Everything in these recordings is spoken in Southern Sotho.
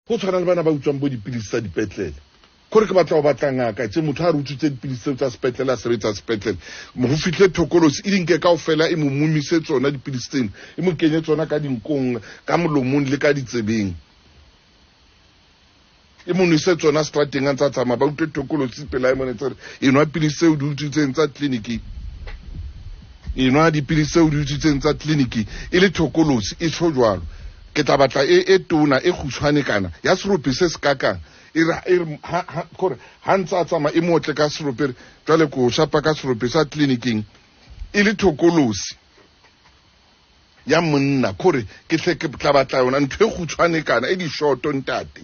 Go tshwana le bana ba utswang bo dipilisi tsa dipetlele. Kore ke batla go batla ngaka tse motho a re utswitse dipilisi tseo tsa sepetlele, a sebetsa sepetlele, go fitlhe thokolosi e dinke kao fela, e mo momise tsona dipilisi tseno, e mo kenye tsona ka dinkong, ka molomong le ka ditsebeng, e mo nwese tsona strateng a ntse a tsamaya, ba utlwe thokolosi pela e mone tsere e nwa pilisi tseo di utswitseng tsa tleliniki, e nwa dipilisi tseo di utswitseng tsa tleliniki, e le thokolosi e tsho jwalo. Ke tla batla e e tona e gutshwane kana ya serope se se kakang, e re gore ha ntse a tsamaya e motle ka serope re jwale ko shapa ka serope sa tleliniking, e le thokolosi ya monna. Kore ke tle ke tla batla yona ntho e gutshwane kana e dishoto, ntate.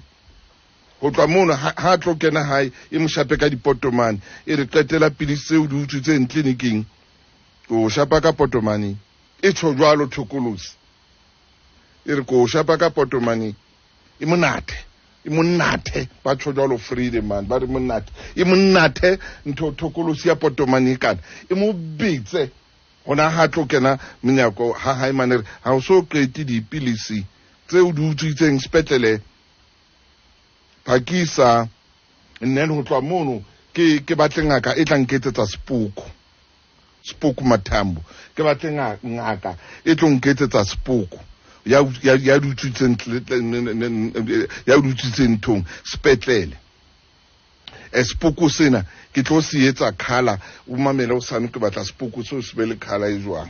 Go tloa mono ha a tlo kena hae, e mo shape ka dipotomane, e re qetela pilisi tseo di utswitseng tleliniking, o shapa ka potomane, e tsho jwalo thokolosi, e re ko shapa ka potomane, e monate, e monate, ba tsho jwalo freedom man, ba re monate, e monate ntho thokolosi ya potomane e kana e mo betse gona ha tlo kena menyako ha hae mane, re ha o so qete dipilisi tseo di utswitseng sepetlele, phakisa. And then go tloa mono ke batle ngaka e tla nketsetsa sepoko, sepoko mathambo, ke batle ngaka e tlo nketsetsa sepoko ya di utswitseng, ya di utswitseng nthong sepetlele. E sepoko sena ke tlo se etsa khala, o mamele o sane, ke batla sepoko seo se be le khala e jwang.